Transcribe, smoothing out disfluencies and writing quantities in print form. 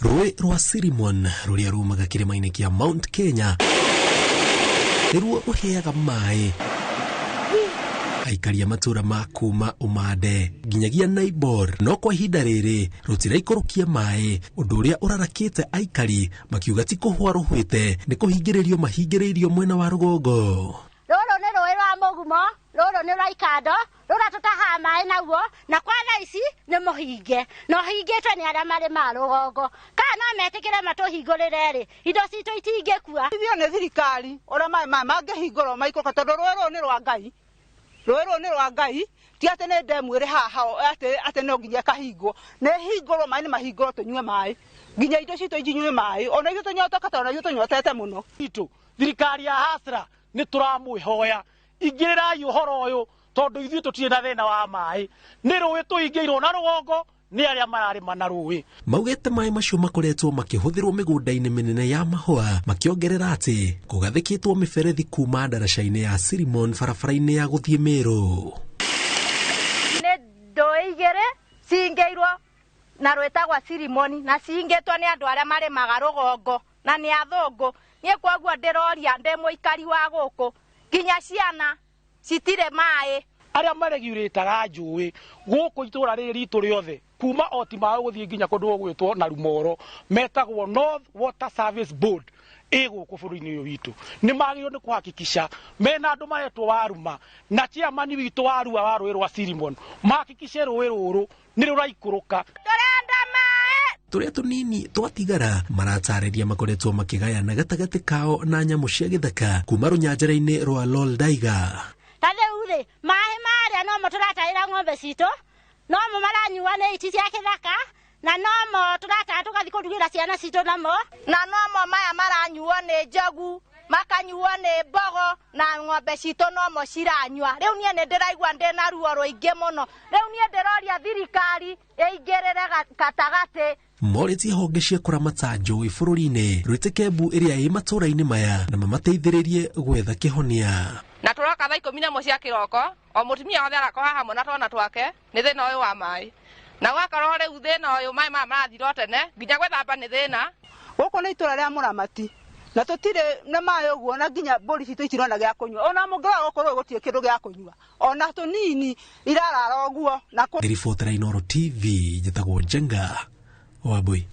Rũĩ rwa Sirimon rũrĩa rumaga kĩrĩma-inĩ kĩa Mount Kenya nĩruo rũheaga maĩ aikari a matũra ma kuma Umande nginyagia Naibor, no kwa ihinda rĩrĩ rũtiraikũrũkia maĩ, ũndũ ũrĩa ũrarakĩte aikari makiuga ti kũhũa rũhwĩte, nĩ kũhingĩrĩrio mahingĩrĩirio mwena wa rũgongo. Rũrũ nĩ rũĩ rwa mũgumo, rũrũ nĩ rwa ikando, rũrĩa tũtahaga maĩ naguo, na kwa thaa ici nĩ mũhinge, na ũhingĩtwe nĩ arĩa marĩmaga rũgongo. Kana no metĩkĩre matũhingũrĩre rĩ, indo citũ itingĩkua. Ithuĩ nĩ thirikari ũrĩa maĩ maya mangĩhingũrwo maikũrũka, tondũ rũĩ rũrũ nĩ rwa Ngai. Rũĩ rũrũ nĩ rwa Ngai, ti atĩ nĩ ndemu ĩrĩ haha atĩ no nginya ĩkahingwo. Nĩ ĩhingũrwo, maĩ nĩ mahingũrwo tũnyue maĩ. Nginya indo citũ inyue maĩ. Ona ithuĩ tũnyotoka tondũ ona ithuĩ tũnyotete mũno. Itũ, thirikari ya Hasra nĩ tũramwĩhoya. Ingĩrĩrai ũhoro ũyũ tondũ ithuĩ tũtirĩ na thĩna wa maĩ. Nĩ rũĩ tũhingĩirwo na rũgongo nĩ arĩa mararĩma na rũĩ. Maugĩte maĩ macio makoretwo makĩhũthĩrwo mĩgũnda-inĩ mĩnene ya mahũa, makĩongerera atĩ kũgathĩkĩtwo mĩberethi kuma ndaraca-inĩ ya Sirimon barabara-inĩ ya gũthiĩ Meru. Nĩ ndũĩ igĩrĩ cingĩirwo na rwĩtagwa Sirimoni, na cingĩtwo nĩ andũ arĩa marĩmaga rũgongo na nĩ athũngũ. Niĩ kwoguo ndĩroria ndĩ mũikari wa gũkũ, nginya ciana citirĩ maĩ. Arĩa maregurĩtaga njũĩ gũkũ itũra rĩrĩ ritũ rĩothe kuma oti maũ gũthiĩ nginya kũndũ gũgwĩtwo na Rumoro metagwo North Water Service Board ĩ gũkũ bũrũri-inĩ ũyũ witũ, nĩ magĩrĩirwo nĩ kũhakikisha mena andũ maretwo Waruma na chairman witũ wa Arua wa rũĩ rwa Sirimon, mahakikishe rũĩ rũrũ nĩ rũraikũrũka. Tũrenda maĩ. Tũrĩa tũnini twatigara maratarĩria makoretwo makĩgayana gatagatĩ kao na nyamũ cia gĩthaka kuma rũnyanjara-inĩ rwa Loldaiga. Ta rĩu rĩ, maĩ marĩa nomo tũrataĩra ng'ombe citũ, nomo maranyua nĩ iti cia gĩthaka, na nomo tũratara tũgathiĩ kũrugĩra ciana citũ namo. Na nomo maya maranyuo nĩ njogu, makanyuo nĩ mbogo, na ng'ombe citũ nomo ciranyua. Rĩu niĩ nĩ ndĩraigua ndĩna ruo rũingĩ mũno. Rĩu niĩ ndĩroria thirikari ĩingĩrĩre gatagatĩ. Morĩtie honge cia kũramata njũĩ bũrũri-inĩ rwĩtĩke mbu ĩrĩa ĩ matũũra-inĩ maya na mamateithĩrĩrie gwetha kĩhonia. Na tũroka thaa ikũmi na ĩmwe cia kĩroko, o mũtumia wothe arakorwo haha hamwe na twana twake nĩ thĩna ũyũ wa maĩ. Na gwakorwo rĩu thĩna ũyũ maĩ maya marathira o tene, nginya gwĩthamba nĩ thĩna. Gũkũ nĩ itũũra rĩa Mũramati, na tũtirĩ na maĩ ũguo, na nginya mbũri citũ itirona gĩa kũnyua. Ona mũngĩrora gũkũ rũĩ gũtirĩ kĩndũ gĩa kũnyua, ona tũnini irarara ũguo. Na kũ- Ngĩribotera Inooro TV, njĩtagwo Njenga Wambui.